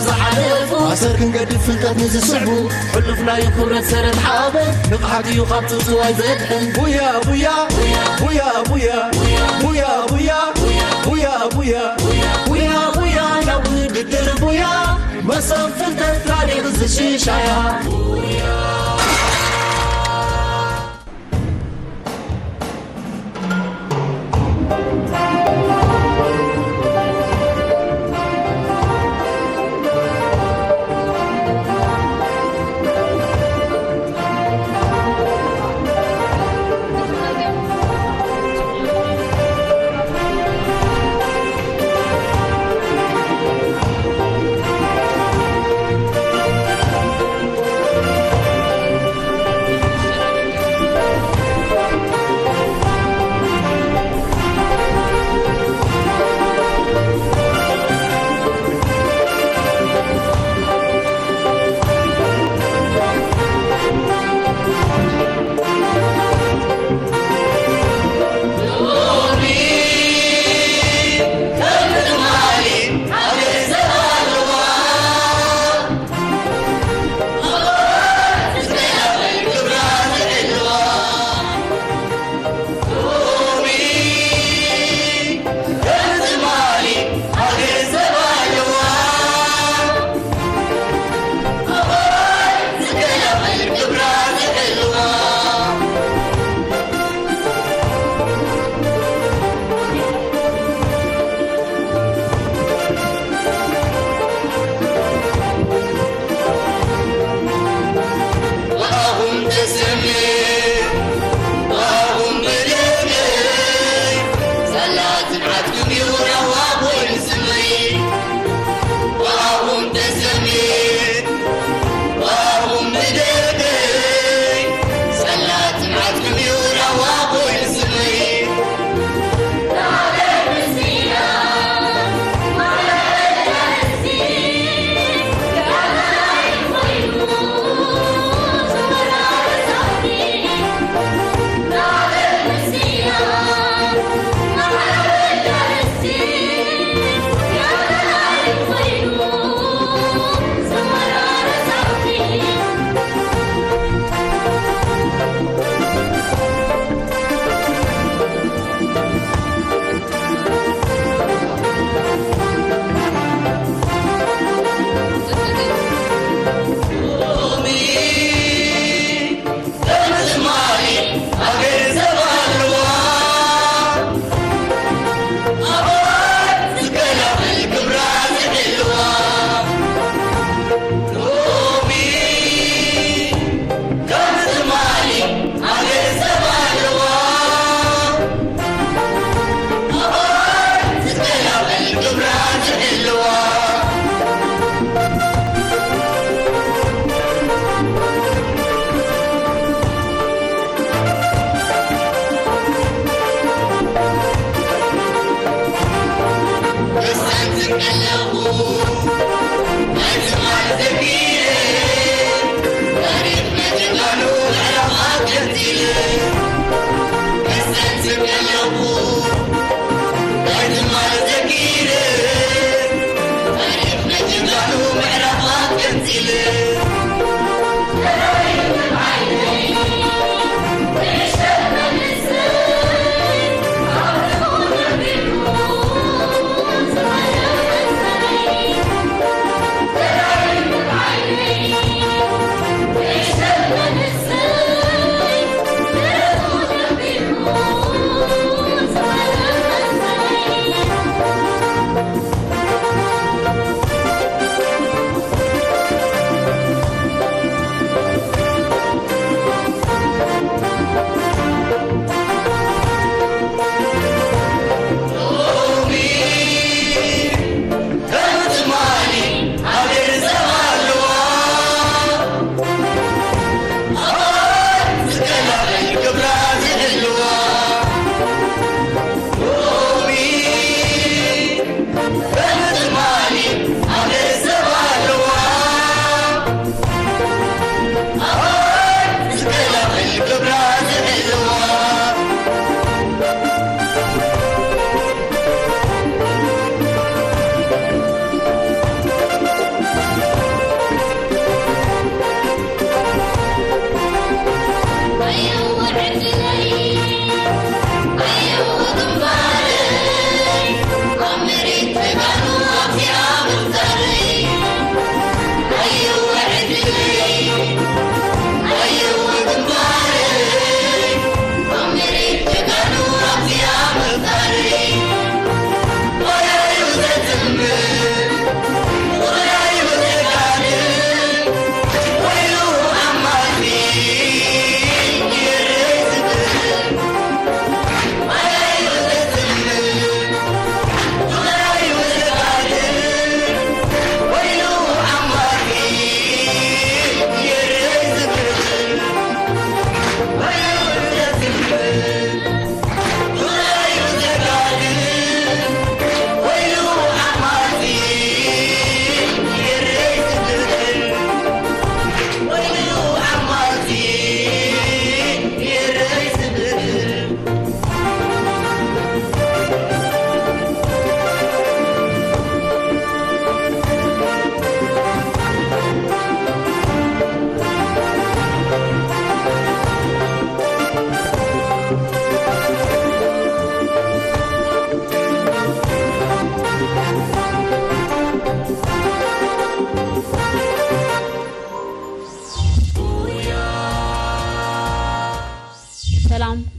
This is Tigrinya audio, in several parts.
ዝሓለፉ ኣሰር ክንገድፍ ፍልጠት ንዝስዕቡ ሕሉፍ ናይ ክብረት ሰረት ሓበን ንቕሓት እዩ ካብ ትውትዋይ ዘድሕን። ቡያ ቡያ ቡያ ቡያ ቡያ ቡያ ቡያ ቡያ ቡያ ቡያ ናብ ውድድር ቡያ መሰብ ፍልጠት ታሪኽ ዝሽሻያ።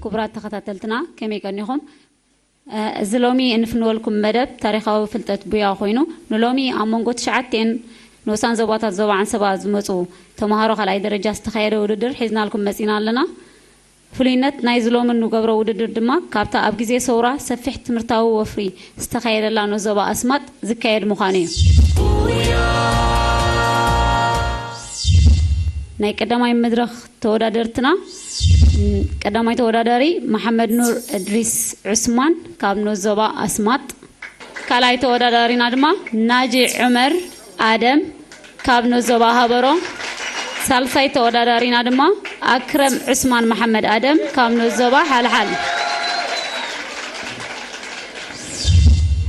ክቡራት ተኸታተልትና፣ ከመይ ቀኒኹም? እዚ ሎሚ እንፍንወልኩም መደብ ታሪኻዊ ፍልጠት ቡያ ኮይኑ፣ ንሎሚ ኣብ መንጎ ትሽዓተን ንኡሳን ዞባታት ዞባ ዓንሰባ ዝመጹ ተምሃሮ ካልኣይ ደረጃ ዝተኻየደ ውድድር ሒዝናልኩም መጺና ኣለና። ፍሉይነት ናይዚ ሎሚ እንገብሮ ውድድር ድማ ካብታ ኣብ ግዜ ሰውራ ሰፊሕ ትምህርታዊ ወፍሪ ዝተኻየደላ ንኡስ ዞባ ኣስማጥ ዝካየድ ምዃኑ እዩ። ናይ ቀዳማይ መድረኽ ተወዳደርትና፣ ቀዳማይ ተወዳዳሪ መሓመድ ኑር እድሪስ ዑስማን ካብ ንኡስ ዞባ ኣስማጥ፣ ካልኣይ ተወዳዳሪና ድማ ናጂ ዑመር ኣደም ካብ ንኡስ ዞባ ሃበሮ፣ ሳልሳይ ተወዳዳሪና ድማ ኣክረም ዑስማን መሓመድ ኣደም ካብ ንኡስ ዞባ ሓልሓል።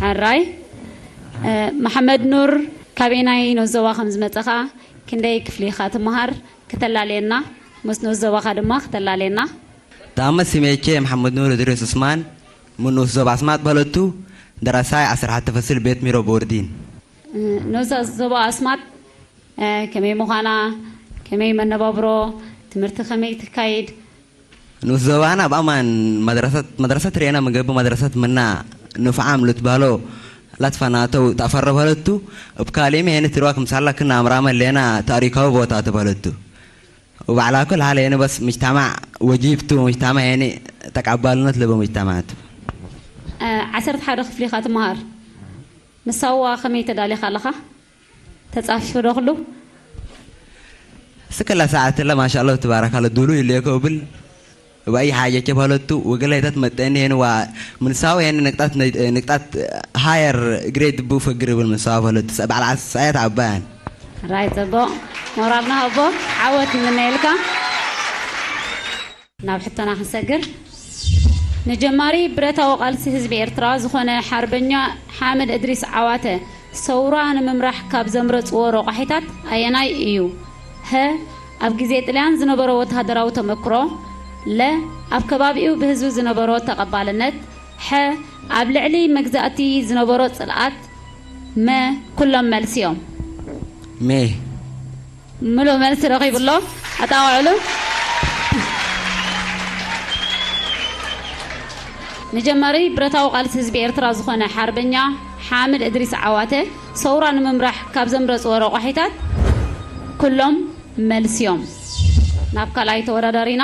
ሕራይ። መሓመድ ኑር፣ ካበየናይ ንኡስ ዞባ ከም ዝመጸኻ፣ ክንደይ ክፍሊ ኢኻ ትመሃር? ከተላልየና፣ ምስ ንኡስ ዞባኻ ድማ ከተላልየና። ተኣመት ስሜቼ መሓመድ ኑር እድሪስ ዑስማን፣ ምን ንኡስ ዞባ ኣስማጥ በለቱ፣ ደራሳይ ዓሰርተ ሓደ ፈስል ቤት ሚሮ ቦርዲን። ንኡስ ዞባ ኣስማጥ፣ ከመይ ምዃና፣ ከመይ መነባብሮ፣ ትምህርቲ ከመይ ትካይድ? ንኡስ ዞባና ብኣማን መድረሰት፣ መድረሰት ርኤና ምግቢ መድረሰት ምና ንፍዓም ልትባሎ ላትፋናተው ታፈረ በለቱ። እብ ካሊም ሄን ትርዋ ክምሳላ ክና ኣምራመ ሌና ታሪካዊ ቦታ ተበለቱ። وبعلاكل هالين بس مجتمع وجيبتو مجتمع يعني تقبلنت لبو مجتمعات. ዓሰርተ ሓደ ክፍሊ ኢኻ ትመሃር። ንሳዋ ከመይ ተዳሊኻ ኣለኻ? ተጻፊፉ ዶ ኩሉ? ስክላ ሰዓት ለ ማሻአላህ ተባረካለ ዱሉ ይሌኮ ብል ባይ ሓጀቸ በለቱ ወገለ ሄተት መጠኒ ሄን ዋ ምንሳው ሄን ንቅጣት ንቅጣት ሃየር ግሬድ ቡ ፈግር ብል ምንሳው በለቱ ሰብዓ ዓስ ሳያት ዓባያን። ራይ ጽቡቕ። ሞራልና ሃቦ። ዓወት ይምነየልካ። ናብ ሕቶና ክንሰግር። ንጀማሪ ብረታዊ ቃልሲ ህዝቢ ኤርትራ ዝኾነ ሓርበኛ ሓምድ እድሪስ ዓዋተ ሰውራ ንምምራሕ ካብ ዘምረጽዎ ረቋሒታት ኣየናይ እዩ? ሀ፣ ኣብ ግዜ ጥልያን ዝነበሮ ወተሃደራዊ ተመክሮ፣ ለ፣ ኣብ ከባቢኡ ብህዝቢ ዝነበሮ ተቐባልነት፣ ሐ፣ ኣብ ልዕሊ መግዛእቲ ዝነበሮ ጽልኣት፣ መ፣ ኩሎም መልሲ እዮም። ሜ። ምሉእ መልሲ ረኺቡ ኣሎ። ኣጣቕዕሉ። ንጀማሪ ብረታዊ ቃልሲ ህዝቢ ኤርትራ ዝኾነ ሓርበኛ ሓምድ እድሪስ ዓዋተ ሰውራ ንምምራሕ ካብ ዘምረጽዎ ረቋሒታት ኩሎም መልሲ እዮም። ናብ ካልኣይ ተወዳዳሪና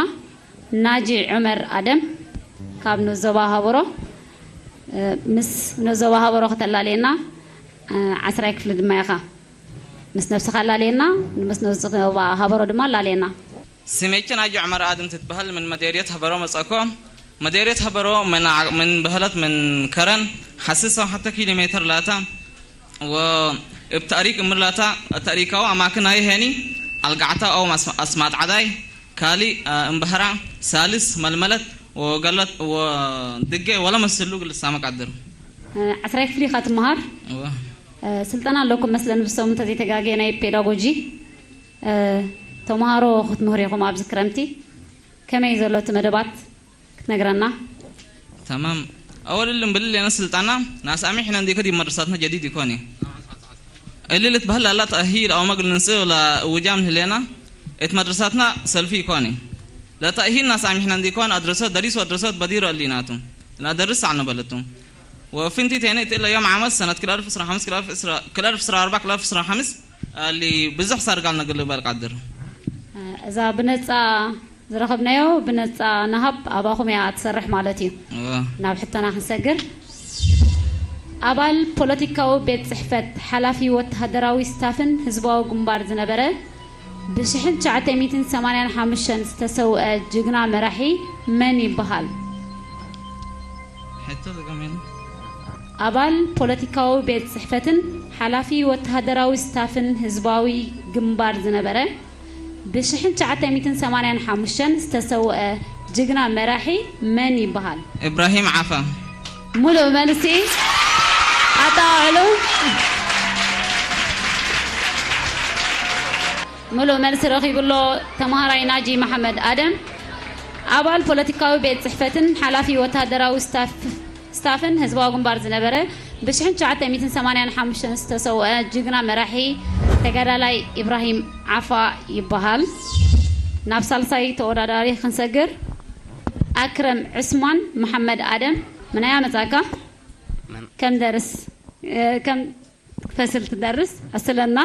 ናጂ ዑመር ኣደም ካብ ንኡስ ዞባ ሃበሮ፣ እ፣ ምስ ንኡስ ዞባ ሃበሮ ከተላልየና፣ እ፣ ዓስራይ ክፍሊ ድማ ኢኻ። ምስ ነብስኻ ኣላልየና፣ ምስ ንኡስ ዞባ ሃበሮ ድማ ኣላልየና። ስሜችን ኣጆ ዑመር ኣድም ትትበሃል ምን መዴርየት ሀበሮ መጸኮ። መዴርየት ሀበሮ ምን ዓ-፣ ምን በህለት ምን ከረን ሓስስ ሰው ሐተ ኪሎ ሜትር ላታ ወእብ ታሪክ እምር ላታ ታሪካዊ ኣማክን ኣይ ሄኒ ኣልጋዕታ ኣው ማስ-፣ ኣስማጥ ዓዳይ ካሊ፣ አ፣ እምበህራ ሳልስ መልመለት ወገለት ወድገ ወለ መስሉ ግልሳ መቃድር። እ፣ ዓስራይ ክፍሊ ኢኻ ትመሃር። እወ። እ፣ ስልጠና ኣለኩም መስለን ብሶም እንተዘይተጋግየ ናይ ፔዳጎጂ። እ፣ ተምሃሮ ክትምህሩ ኢኹም ኣብዚ ክረምቲ። ከመይ ዘሎ እቲ መደባት ክትነግረና? تمام. أول اللي مبلل لنا سلطانا ناس أمي حين عندي كدي مدرستنا جديد يكوني. اللي اللي تبهل لا تأهيل أو مقل نسي ولا وجام هلينا. إت مدرستنا سلفي يكوني. لا تأهيل ناس أمي حين عندي كون أدرسات دريس وأدرسات بدير اللي ناتو. لا درس عنا بلدتو. وفنتي تاني تلا يوم عمل سنة كل ألف أسرة خمس، كل ألف أسرة، كل ألف أسرة أربع، كل ألف أسرة خمس. اللي بزح صار قالنا قلب القدر. እዛ ብነጻ ዝረኸብናዮ ብነጻ ናሃብ ኣባኹም እያ ትሰርሕ ማለት እዩ። እወ። ናብ ሕቶና ክንሰግር። ኣባል ፖለቲካዊ ቤት ጽሕፈት ሓላፊ ወተሃደራዊ ስታፍን ህዝባዊ ግንባር ዝነበረ ብሽሕን ትሽዓተ ሚእትን ሰማንያን ሓሙሽተን ዝተሰውአ ጅግና መራሒ መን ይበሃል? ሕቶ ዝገመኒ። ኣባል ፖለቲካዊ ቤት ጽሕፈትን ሓላፊ ወተሃደራዊ ስታፍን ህዝባዊ ግንባር ዝነበረ ብሽሕን ትሽዓተ ሚእትን ሰማንያን ሓሙሽተን ዝተሰውአ ጅግና መራሒ መን ይበሃል? إبراهيم عفا. ሙሉእ መልሲ ኣጣቕዕሉ። ሙሉእ መልሲ ረኺቡ ኣሎ ተምሃራይ ናጂ መሓመድ ኣደም። ኣባል ፖለቲካዊ ቤት ጽሕፈትን ሓላፊ ወተሃደራዊ ስታፍ-፣ ስታፍን ህዝባዊ ግንባር ዝነበረ ብሽሕን ትሽዓተ ሚእትን ሰማንያን ሓሙሽተን ዝተሰውአ ጅግና መራሒ ተጋዳላይ ኢብራሂም ዓፋ ይበሃል። ናብ ሳልሳይ ተወዳዳሪ ክንሰግር። ኣክረም ዕስማን መሓመድ ኣደም፣ ምናያ መጻካ? መን? ከም ደርስ፣ እ፣ ከም ፈስል ትደርስ ኣስለና።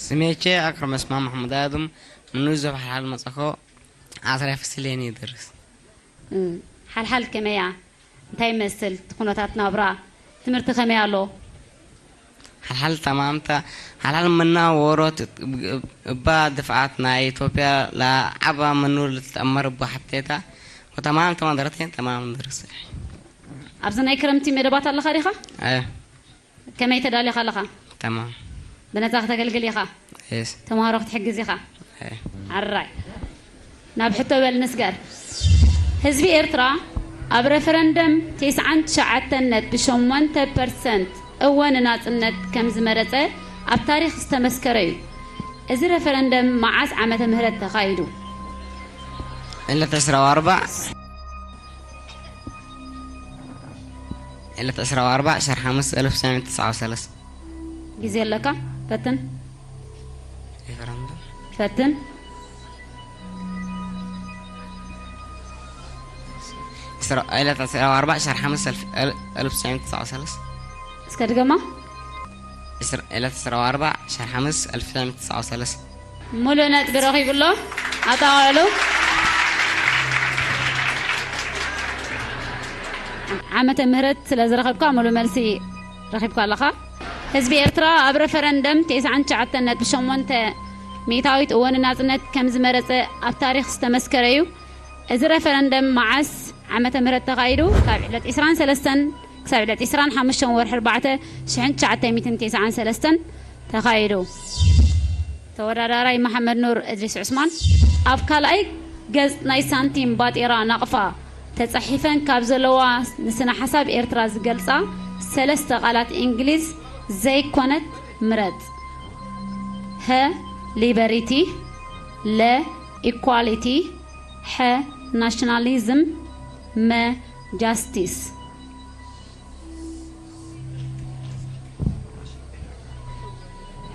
ስሜቼ ኣክረም ዕስማን መሓመድ ኣደም፣ ምኑ ዘብሓል መጻኮ ኣስራ ፍስሌን ይደርስ። እ፣ ሓልሓል ከመያ? እንታይ ይመስል እቲ ኩነታት ናብራ? ትምህርቲ ከመይ ኣሎ? ሓልሓል ተማምታ፣ ሓልሓል ምና ወሮት እባ ድፍዓት ናይ ኢትዮጵያ ለዓባ ምኑ ልትጠመር እባ ሓብቴታ፣ ወተማም ተማም ደረተን ተማም ደረሰ። ኣብዚ ናይ ክረምቲ መደባት ኣለኻ ዲኻ? ኣየ። ከመይ ተዳሊኻ ኣለኻ? ተማም። ብነጻ ከተገልግል ኢኻ? የስ። ተምሃሮ ክትሕግዝ ኢኻ? ኣየ። ኣራይ። ናብ ሕቶ በል ንስገር። ህዝቢ ኤርትራ ኣብ ረፈረንደም ተስዓን ትሽዓተን ነጥቢ ሸሞንተ ፐርሰንት እወ ንናጽነት ከም ዝመረጸ ኣብ ታሪኽ ዝተመስከረ እዩ። እዚ ረፈረንደም መዓስ ዓመተ ምህረት ተኻይዱ? ዕለት ዕስራ ወኣርባዕ፣ ዕለት ዕስራ ወኣርባዕ ሸር ሓሙስ ኣልፍ ትሽዓሚእትን ትስዓን ወሰለስተ። ግዜ ኣለካ? ፈትን። ሪፈረንደም። ፈትን። ዕስራ፣ ዕለት ዕስራ ወኣርባዕ ሸር ሓሙስ ኣልፍ፣ ኣል-፣ ኣልፍ ትሽዓሚእትን ትስዓን ወሰለስተ። እስከ ድገማ። ዕስራ፣ ዕለት ዕስራ ወኣርባዕ ሸር ሓሙስ ኣልፍ ትሽዓሚእትን ትስዓን ወሰለስተ። ሙሉእ ነጥቢ ረኺቡ ኣሎ። ኣጣቕዕሉ። ዓመተ ምህረት ስለ ዝረኸብካ ሙሉእ መልሲ ረኺብካ ኣለኻ። ህዝቢ ኤርትራ ኣብ ረፈረንደም ተስዓን ትሽዓተን ነጥቢ ሸሞንተ ሚእታዊት እወ ንናጽነት ከም ዝመረጸ ኣብ ታሪኽ ዝተመስከረ እዩ። እዚ ረፈረንደም መዓስ ዓመተ ምህረት ተኻይዱ? ካብ ዕለት ዕስራን ሰለስተን ክሳብ ዕለት ዕስራን ሓሙሽተን ወርሒ ኣርባዕተ ሽሕን ትሽዓተ ሚእትን ተስዓን ሰለስተን ተኻይዱ። ተወዳዳራይ መሓመድ ኑር እድሪስ ዑስማን፣ ኣብ ካልኣይ ገጽ ናይ ሳንቲም ባጤራ ናቕፋ ተጻሒፈን ካብ ዘለዋ ንስነ ሓሳብ ኤርትራ ዝገልጻ ሰለስተ ቃላት እንግሊዝ ዘይኮነት ምረጽ። ሀ፣ ሊበሪቲ፣ ለ፣ ኢኳሊቲ፣ ሐ፣ ናሽናሊዝም፣ መ፣ ጃስቲስ።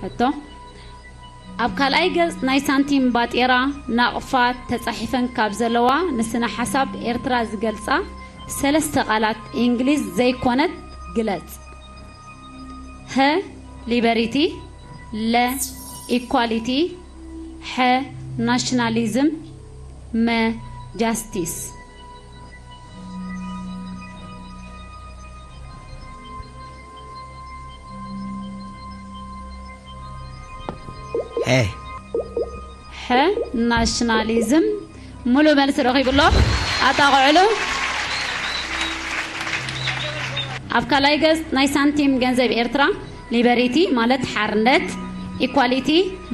ሕቶ፣ ኣብ ካልኣይ ገጽ ናይ ሳንቲም ባጤራ ናቕፋ ተጻሒፈን ካብ ዘለዋ ንስነ ሓሳብ ኤርትራ ዝገልጻ ሰለስተ ቃላት እንግሊዝ ዘይኮነት ግለጽ። ሀ፣ ሊበሪቲ፣ ለ፣ ኢኳሊቲ፣ ሐ፣ ናሽናሊዝም፣ መ፣ ጃስቲስ። ሐ። ሐ፣ ናሽናሊዝም። ሙሉ መልሲ ረኺቡ ኣሎ። ኣጣቕዕሉ። ኣብ ካልኣይ ገጽ ናይ ሳንቲም ገንዘብ ኤርትራ ሊበሪቲ ማለት ሓርነት፣ ኢኳሊቲ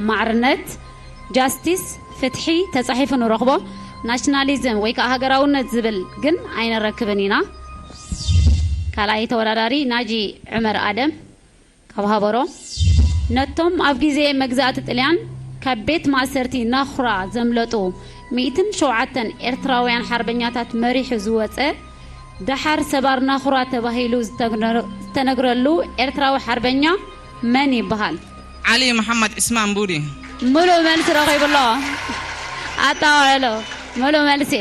ማዕርነት፣ ጃስቲስ ፍትሒ ተጻሒፉ ንረኽቦ። ናሽናሊዝም ወይ ከዓ ሃገራውነት ዝብል ግን ኣይንረክብን ኢና። ካልኣይ ተወዳዳሪ ናጂ ዑመር ኣደም ካብ ሃበሮ፣ ነቶም ኣብ ግዜ መግዛእቲ ጥልያን ካብ ቤት ማእሰርቲ ናኹራ ዘምለጡ ሚእትን ሸውዓተን ኤርትራውያን ሓርበኛታት መሪሑ ዝወጸ፣ ደሓር ሰባር ናኹራ ተባሂሉ ዝተግነ-፣ ዝተነግረሉ ኤርትራዊ ሓርበኛ መን ይበሃል? ዓሊ መሓመድ ዑስማን ቡዲ። ሙሉእ መልሲ ረኺቡ ኣሎ። ኣጣውዕሎ። ሙሉእ መልሲ።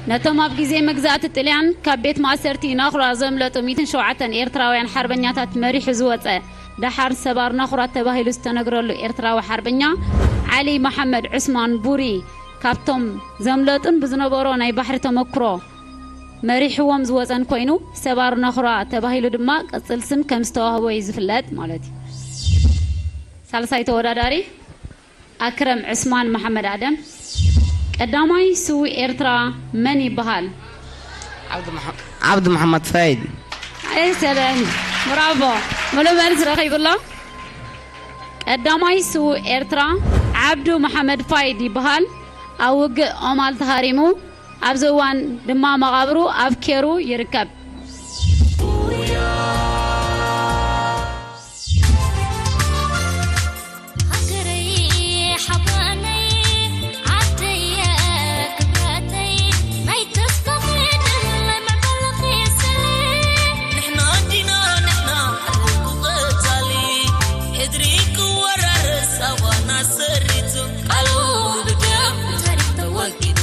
ነቶም ኣብ ግዜ መግዛእቲ ጥልያን ካብ ቤት ማእሰርቲ ናኹራ ዘምለጡ ሚእትን ሸውዓተን ኤርትራውያን ሓርበኛታት መሪሑ ዝወጸ፣ ደሓር ሰባር ናኹራ ተባሂሉ ዝተነግረሉ ኤርትራዊ ሓርበኛ ዓሊ መሓመድ ዑስማን ቡሪ፣ ካብቶም ዘምለጡን ብዝነበሮ ናይ ባሕሪ ተመክሮ መሪሕዎም ዝወጸን ኮይኑ፣ ሰባር ናኹራ ተባሂሉ ድማ ቅጽል ስም ከም ዝተዋህቦ እዩ ዝፍለጥ ማለት እዩ። ሳልሳይ ተወዳዳሪ ኣክረም ዕስማን መሓመድ ኣደም። ቀዳማይ ስዉእ ኤርትራ መን ይበሃል? ዓብዱ መሐ-፣ ዓብዱ መሐመድ ፈይድ። ኣይ ሰበን፣ ብራቮ። ሙሉእ መልሲ ረኺቡ ኣሎ። ቀዳማይ ስዉእ ኤርትራ ዓብዱ መሓመድ ፋይድ ይበሃል። ኣብ ውግእ ኦማል ተሃሪሙ፣ ኣብዚ እዋን ድማ መቓብሩ ኣብ ኬሩ ይርከብ። ሃገረይ ሓበነይ ዓደየ ክብረተይ ናይ ተስፋ ምድር ምዕባለኺ ስለ ንሕና ዲና ንሕና ዓለምኩ ቀጻሊ ሕድሪ ክወራረስ ኣባና ሰሪቱ ቃሉ ብደም ታሪኽ ተወጊዱ።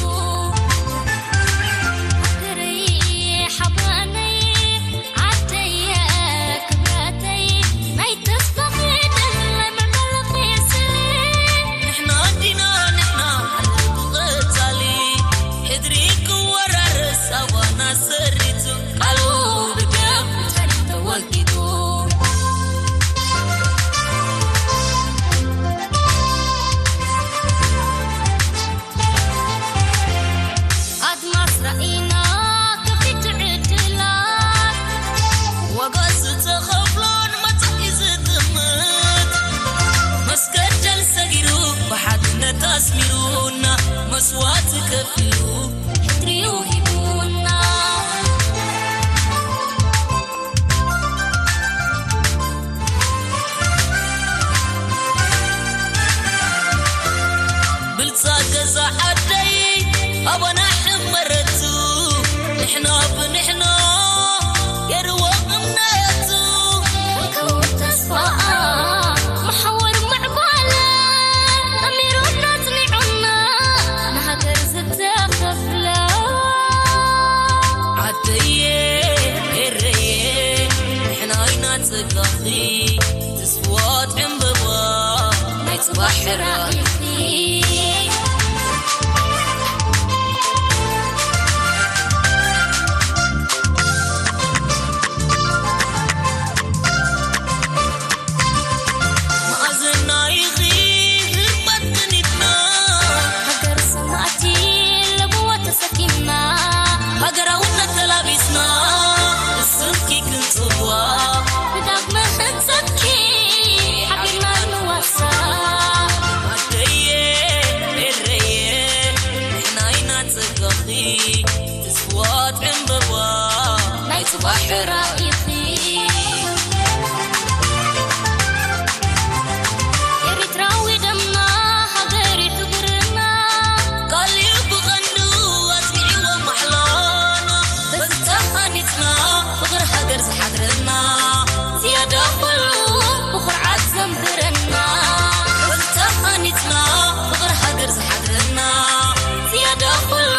ኣቦና ሕመረቱ ንሕና ብንሕና ገርዎ እምነቱ ከውን ተስፋኣ መሓወር ምዕባለ ኣሚሩና ኣጽኒዑና ንሃገር ዝተኸፍለ ዓደየ ኤረየ ንሕና ኢና ጸጋኺ ተስፍዋት ዕምበባ ናይ ጽባሕ ራኢኺ መኣዝናይኺ ህርመት ክኒትና ሃገር ሰማእቲ ለብዋ ተሰኪምና ሃገራውነት ተላቢስና እስምኪ ክንጽዋ ብዳግመ ህንጸትኪ ሓቢርና ንዋሳ ኣደየ ኤረየ ንሕና ኢና ጸጋኺ ተስፍዋት ዕምበባ ናይ ጽባሕ ራኢኺ ኤሪትራዊ ደምና ሃገር ይሕብርና ቃልዩ ብቐንዱ ኣጽኒዕዎ ማሕላና በዚ ተሃኒጽና ፍቕሪ ሃገር ዝሓድረና ዝያዳ ኩሉ ብኹርዓት ዘንብረና በዚ ተሃኒጽና ፍቕሪ ሃገር ዝሓድረና ዝያዳ ኩሉ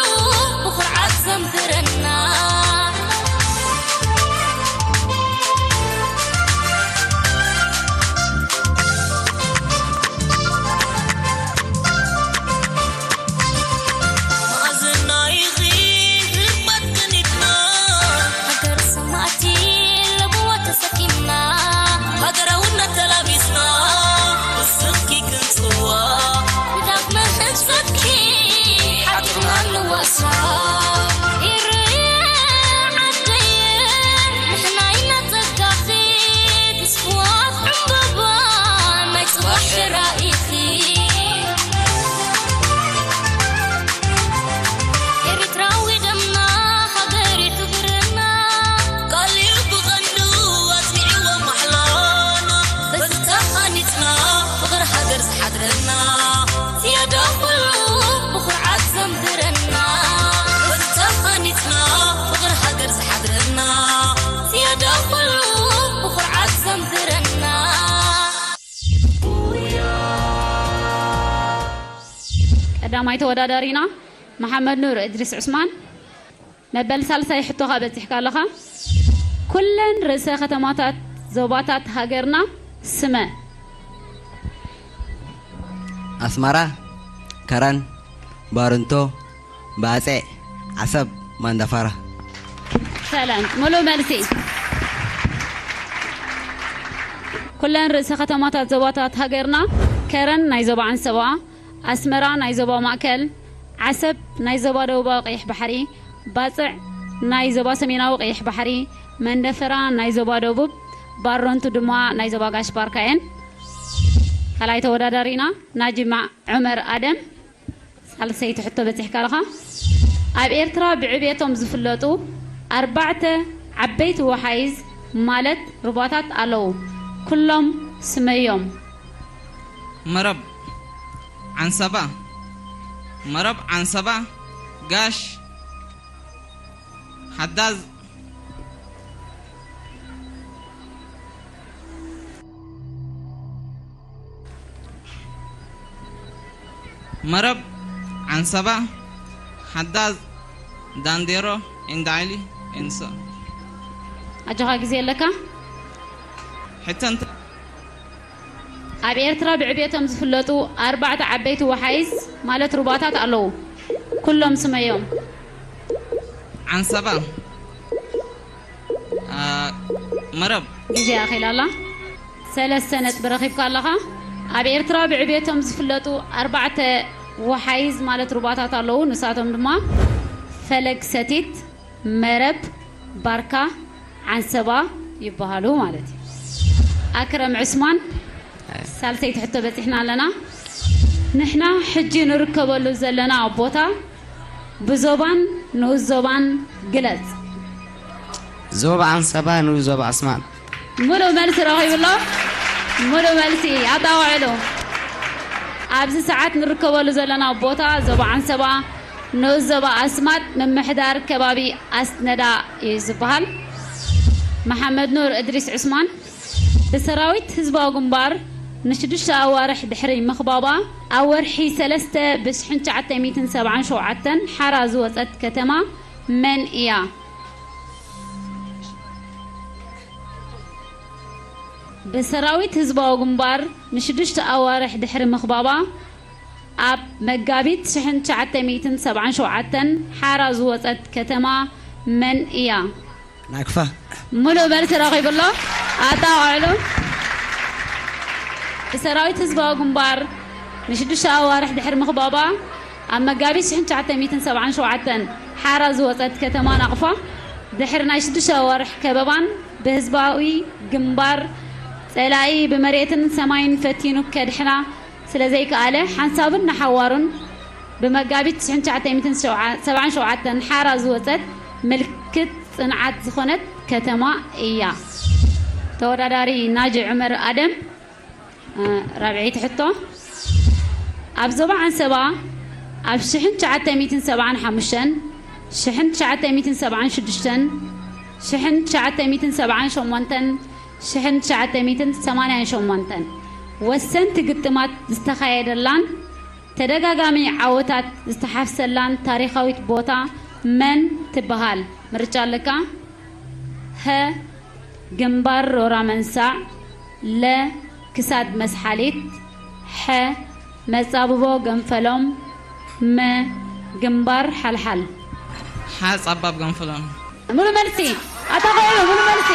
ብኹርዓት ዘንብረና መኣዝናይኺ ህርመት ክኒትና ሃገር ሰማእቲ ለብዋ ተሰኪምና ሃገራውነት ተላቢስና እስምኪ ክንጽዋ ብዳግመ ህንጸትኪ ሓቢርና ንዋሳ ኢርየ ዓደየ ንሕና ኢና ጸጋኺ ተስፍዋት ዕምበባ ናይ ጽባሕ ራኢኺ ኤሪትራዊ ደምና ሃገር ይሕብርና ቃልዩ ብቐንዱ ኣጽኒዕዎ ማሕላና በዚ ተሃኒጽና ፍቕሪ ሃገር ዝሓድረና ዝያዳ ኩሉ ብኹርዓት ዘንብረና በዚ ተሃኒጽና ፍቕሪ ሃገር ዝሓድረና ዝያዳ ኩሉ ብኹርዓት ዘንብረና ቀዳማይ ተወዳዳሪና መሓመድ ኑር እድሪስ ዑስማን። መበል ሳልሳይ ሕቶኻ በጺሕካ ኣለኻ። ኩለን ርእሰ ከተማታት ዞባታት ሃገርና ስመ። ኣስመራ፣ ከረን፣ ባርንቶ፣ ባጽዕ፣ ዓሰብ፣ ማንዳፋራ። ሰላም፣ ሙሉ መልሲ። ኩለን ርእሰ ከተማታት ዞባታት ሃገርና፣ ከረን ናይ ዞባ ዓንሰባ፣ ኣስመራ ናይ ዞባ ማእከል፣ ዓሰብ ናይ ዞባ ደቡባዊ ቀይሕ ባሕሪ፣ ባጽዕ ናይ ዞባ ሰሜናዊ ቀይሕ ባሕሪ፣ መንደፈራ ናይ ዞባ ደቡብ፣ ባረንቱ ድማ ናይ ዞባ ጋሽ ባርካ እየን። ካልኣይ ተወዳዳሪና ናጂማ ዑመር ኣደም። ሳልሰይቲ ሕቶ በጺሕካ ኣለኻ። ኣብ ኤርትራ ብዕብየቶም ዝፍለጡ ኣርባዕተ ዓበይቲ ወሓይዝ ማለት ሩባታት ኣለዉ። ኩሎም ስመዮም። መረብ ዓንሰባ፣ መረብ ዓንሰባ፣ ጋሽ፣ ሓዳዝ፣ መረብ ዓንሰባ፣ ሓዳዝ፣ ዳንዴሮ፣ ኢንዳይሊ፣ ኢንሶ። ኣጆኻ ግዜ ኣለካ። ሕተንተ ኣብ ኤርትራ ብዕብየቶም ዝፍለጡ ኣርባዕተ ዓበይቲ ወሓይዝ ማለት ሩባታት ኣለዉ። ኩሎም ስመዮም። ዓንሰባ፣ አ፣ መረብ። ግዜ ኣኺላ ኣላ። ሰለስተ ነጥቢ ረኺብካ ኣለኻ። ኣብ ኤርትራ ብዕብየቶም ዝፍለጡ ኣርባዕተ ወሓይዝ ማለት ሩባታት ኣለዉ። ንሳቶም ድማ ፈለግ ሰቲት፣ መረብ፣ ባርካ፣ ዓንሰባ ይበሃሉ ማለት እዩ። ኣክረም ዑስማን፣ ሳልሰይቲ ሕቶ በጺሕና ኣለና። ንሕና ሕጂ ንርከበሉ ዘለና ቦታ ብዞባን ንኡስ ዞባን ግለጽ። ዞባ ዓንሰባ፣ ንኡስ ዞባ ኣስማጥ። ሙሉእ መልሲ ረኺቡ ኣሎ። ሙሉእ መልሲ ኣጣውዕሉ። ኣብዚ ሰዓት ንርከበሉ ዘለና ቦታ ዞባ ዓንሰባ ንኡስ ዞባ ኣስማጥ ምምሕዳር ከባቢ ኣስነዳ እዩ ዝበሃል። መሓመድ ኑር እድሪስ ዑስማን ብሰራዊት ህዝባዊ ግንባር ንሽዱሽተ ኣዋርሕ ድሕሪ ምኽባባ፣ ኣብ ወርሒ ሰለስተ ብሽሕን ትሽዓተ ሚእትን ሰብዓን ሸውዓተን ሓራ ዝወጸት ከተማ መን እያ? ብሰራዊት ህዝባዊ ግንባር ንሽዱሽተ ኣዋርሕ ድሕሪ ምኽባባ፣ ኣብ መጋቢት ሽሕን ትሽዓተ ሚእትን ሰብዓን ሸውዓተን ሓራ ዝወጸት ከተማ መን እያ? ናቅፋ። ሙሉእ መልሲ ረኺቡ ኣሎ። ኣጣቕዕሉ። ብሰራዊት ህዝባዊ ግንባር ንሽዱሽተ ኣዋርሕ ድሕሪ ምኽባባ፣ ኣብ መጋቢት ሽሕን ትሽዓተ ሚእትን ሰብዓን ሸውዓተን ሓራ ዝወጸት ከተማ ናቕፋ፣ ድሕሪ ናይ ሽዱሽተ ኣዋርሕ ከበባን ብህዝባዊ ግንባር ጸላኢ ብመሬትን ሰማይን ፈቲኑ ከድሕና ስለ ዘይከኣለ፣ ሓንሳብን ንሓዋሩን ብመጋቢት ትሽዓተ ሚእትን ሰብዓን ሸውዓተን ሓራ ዝወጸት ምልክት ጽንዓት ዝኾነት ከተማ እያ። ተወዳዳሪ ናጂ ዑመር ኣደም፣ እ፣ ራብዐይቲ ሕቶ። ኣብ ዞባ ዓንሰባ ኣብ ሽሕን ትሽዓተ ሚእትን ሰብዓን ሓሙሽተን፣ ሽሕን ትሽዓተ ሚእትን ሰብዓን ሽዱሽተን፣ ሽሕን ትሽዓተ ሚእትን ሰብዓን ሸሞንተን፣ ሽሕን ትሽዓተ ሚእትን ሰማንያን ሸሞንተን ወሰንቲ ግጥማት ዝተኻየደላን ተደጋጋሚ ዓወታት ዝተሓፍሰላን ታሪኻዊት ቦታ መን ትበሃል? ምርጫ ኣለካ። ሀ፣ ግንባር ሮራ መንሳዕ፣ ለ፣ ክሳድ መስሓሊት፣ ሐ፣ መጻብቦ ገንፈሎም፣ መ፣ ግንባር ሓልሓል። ሓ፣ ጸባብ ገንፈሎም። ሙሉ መልሲ። ኣታ ቆይሉ፣ ሙሉ መልሲ።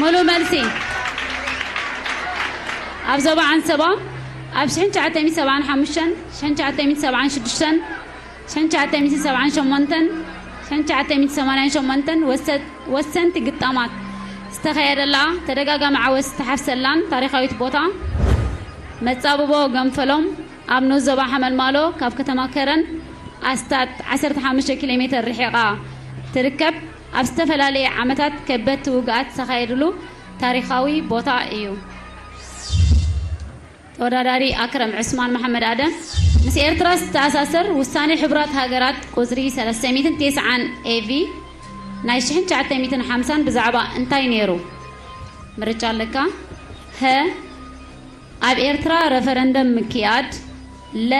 ሙሉ መልሲ። ኣብ ዞባ ዓንሰባ ኣብ ሽሕን ትሽዓተ ሚእትን ሰብዓን ሓሙሽተን፣ ሽሕን ትሽዓተ ሚእትን ሰብዓን ሽዱሽተን፣ ሽሕን ትሽዓተ ሚእትን ሰብዓን ሸሞንተን፣ ሽሕን ትሽዓተ ሚእትን ሰማንያን ሸሞንተን ወሰ-፣ ወሰንቲ ግጣማት ዝተኻየደላ፣ ተደጋጋሚ ዓወት ዝተሓፍሰላን ታሪኻዊት ቦታ መጻብቦ ገንፈሎም ኣብ ንኡስ ዞባ ሓመልማሎ ካብ ከተማ ከረን ኣስታት ዓሰርተ ሓሙሽተ ኪሎ ሜተር ርሒቓ ትርከብ። ኣብ ዝተፈላለየ ዓመታት ከበድቲ ውግኣት ዝተኻየድሉ ታሪኻዊ ቦታ እዩ። ተወዳዳሪ ኣክረም ዑስማን መሓመድ ኣደም፣ ምስ ኤርትራ ዝተኣሳሰር ውሳኔ ሕቡራት ሃገራት ቁጽሪ ሰለስተ ሚእትን ተስዓን ኤ ቪ ናይ ሽሕን ትሽዓተ ሚእትን ሓምሳን ብዛዕባ እንታይ ነይሩ? ምርጫ ኣለካ። ሀ፣ ኣብ ኤርትራ ረፈረንደም ምክያድ፣ ለ፣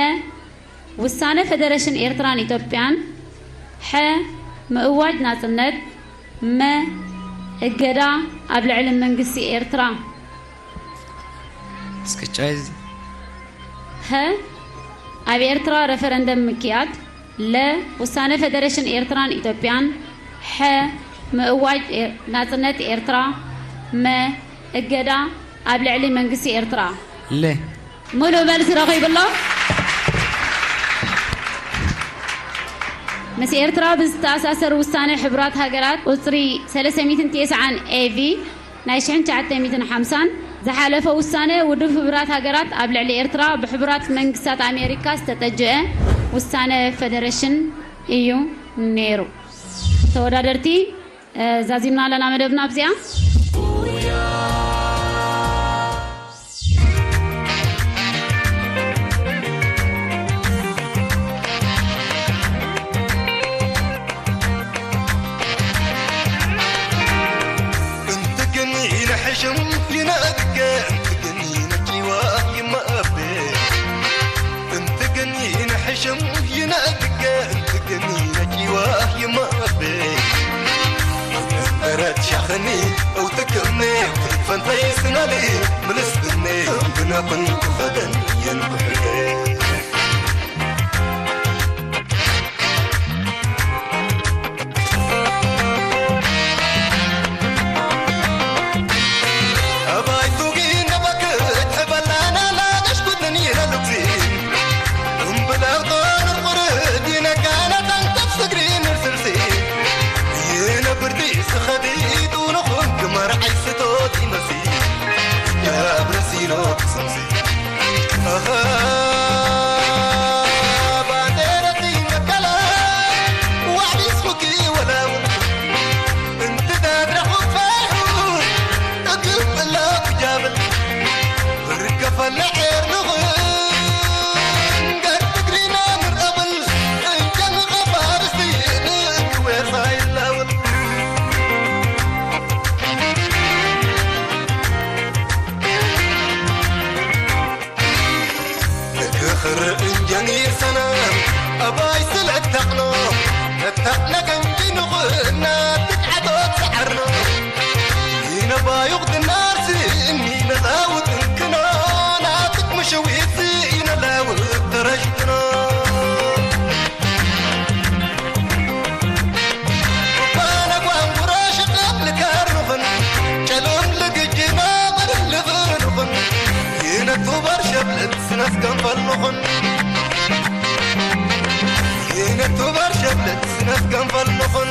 ውሳነ ፈደረሽን ኤርትራን ኢትዮጵያን፣ ሐ፣ ምእዋጅ ናጽነት፣ መ፣ እገዳ ኣብ ልዕሊ መንግስቲ ኤርትራ። እስክጫይ። ሀ፣ ኣብ ኤርትራ ረፈረንደም ምክያድ፣ ለ፣ ውሳነ ፈደረሽን ኤርትራን ኢትዮጵያን፣ ሐ፣ ምእዋጅ ኤ-፣ ናጽነት ኤርትራ፣ መ፣ እገዳ ኣብ ልዕሊ መንግስቲ ኤርትራ። ለ። ሙሉእ መልሲ ረኺቡ ኣሎ። ምስ ኤርትራ ብዝተኣሳሰር ውሳነ ሕቡራት ሃገራት ቁጽሪ ሰለስተ ሚእትን ተስዓን ኤ ቪ ናይ ሽሕን ትሽዓተ ሚእትን ሓምሳን ዝሓለፈ ውሳነ ውድብ ሕቡራት ሃገራት ኣብ ልዕሊ ኤርትራ ብሕቡራት መንግስታት ኣሜሪካ ዝተጠጀአ ውሳነ ፈደረሽን እዩ ነይሩ። ተወዳደርቲ፣ እ፣ ዛዚምና ኣለና መደብና ኣብዚኣ። እንትግን ይንሕሽም ይነግገ፣ እንትግን ይነጭዋ ይመአበ። እንትግን ይንሕሽም ይነግገ፣ እንትግን ይነጭዋ ይመአበ። እምበረት ሻኽኒ እውትክምኒ፣ ፈንተይ ስናሊ ምልስትኒ፣ ብነቕን ክኸደን የንብሕገ። ሰናም ኣባይ ስለ እተቕኖ፣ እተቕነ ከንጂ ንኹና ትትዓዶ ትዓርኖ። ይነባዩቕ ድናርሲ እኒ ነላውጥ እንክኖ፣ ናትክ ምሽዊት ይነላውጥ ተረሽትኖ። ባነ ጓንጉሮ ሽቐብ ልከርንኹን፣ ጨሎም ልግጅና መደልኽንኹን፣ ይነቱ ባር ሸብለት ስነፍ ገንፈልንኹን፣ ይነቱ ባር ሸብለት ስነፍ ገንፈልንኹን።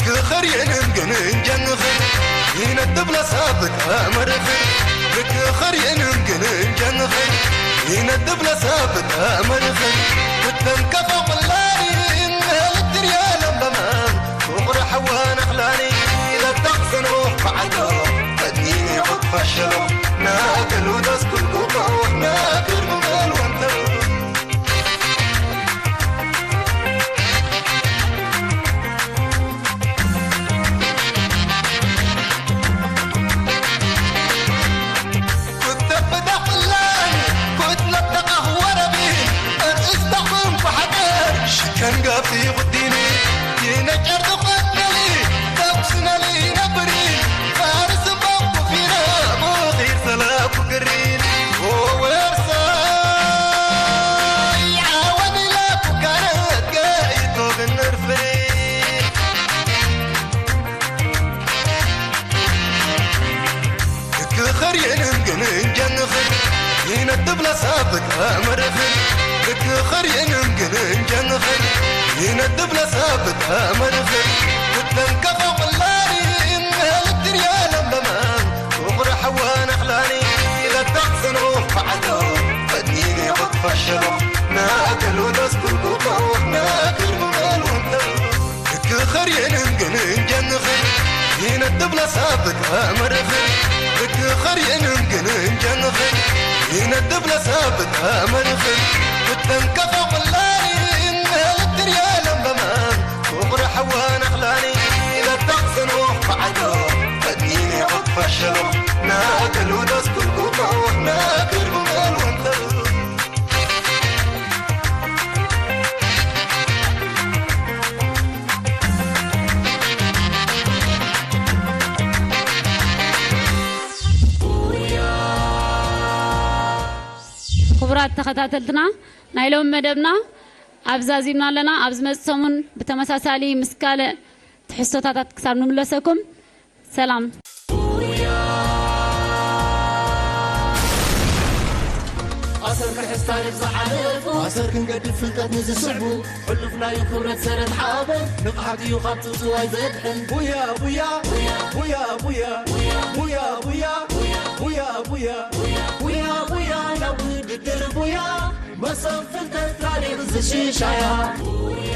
ክኽር የንን ግን እንጀንኽን ይነጥብ ለሳብት ኣመርኽን። ክኽር የንን ግን እንጀንኽን ይነጥብ ለሳብት ኣመርኽን። ክትንከፈ ቁላሪ እልትርያ ለምለማን ፍቕሪ ሓዋን ኣኽላኒ ለታቕ ስንኡኽ በዓዶ ቀዲኒ ኹት ፈሸሎ ናእክል ውደስ ኩልኩቶ ናእክል ምመል ወንተሎ። ክኽር የንን ግን እንጀንኽን ይነጥብ ለሳብት ኣመርኽን። ክኽር የንን ግን እንጀንኽን ይነጥብ ለሳብት ኣመርኽን። ክትንከፈ ቁላሪ እልትርያ ለምለማን ፍቕሪ ሓዋን ኣኽላኒ ለታቕ ስንኡኽ በዓዶ ቀዲኒ ኹት ፈሸሎ ናእክል ውደስ ኩልኩቶ ናእክል ምመል ወንተሎ። ክኽር የንን ግን እንጀንኽን ይነጥብ ለሳብት ኣመርኽን። ክኽር የንን ግን እንጀንኽን ይነጥብ ለሳብት ኣመርኽን። ክትንከፈ ቁላሪ እልትርያ ለምለማን ፍቕሪ ሓዋን ኣኽላኒ ለታቕ ስንኡኽ በዓዶ ቀዲኒ ኹት ፈሸሎ ናእክል ውደስ ኩልኩቶ ናእክል ምመል ወንተሎ። ክቡራት ተኸታተልትና፣ ናይ ሎሚ መደብና ኣብ ዛዚምና ኣለና። ኣብ ዝመጽእ ሰሙን ብተመሳሳሊ ምስ ካልእ ትሕዝቶታት ክሳብ ንምለሰኩም ሰላም። ኣሰር ክሕዝ ታሪኽ ዝሓለፉ፣ ኣሰር ክንገድፍ ፍልጠት ንዝስዕቡ፣ ሕሉፍናዩ ክብረት ሰረት ሓበን፣ ንቕሓት እዩ ካብ ጽውጽዋይ ዘድሕን። ቡያ ቡያ ቡያ ቡያ ቡያ ቡያ ቡያ ቡያ ቡያ ቡያ ናብ ውድድር ቡያ፣ መሶብ ፍልጠት ታሪኽ ዝሽሻያ። ቡያ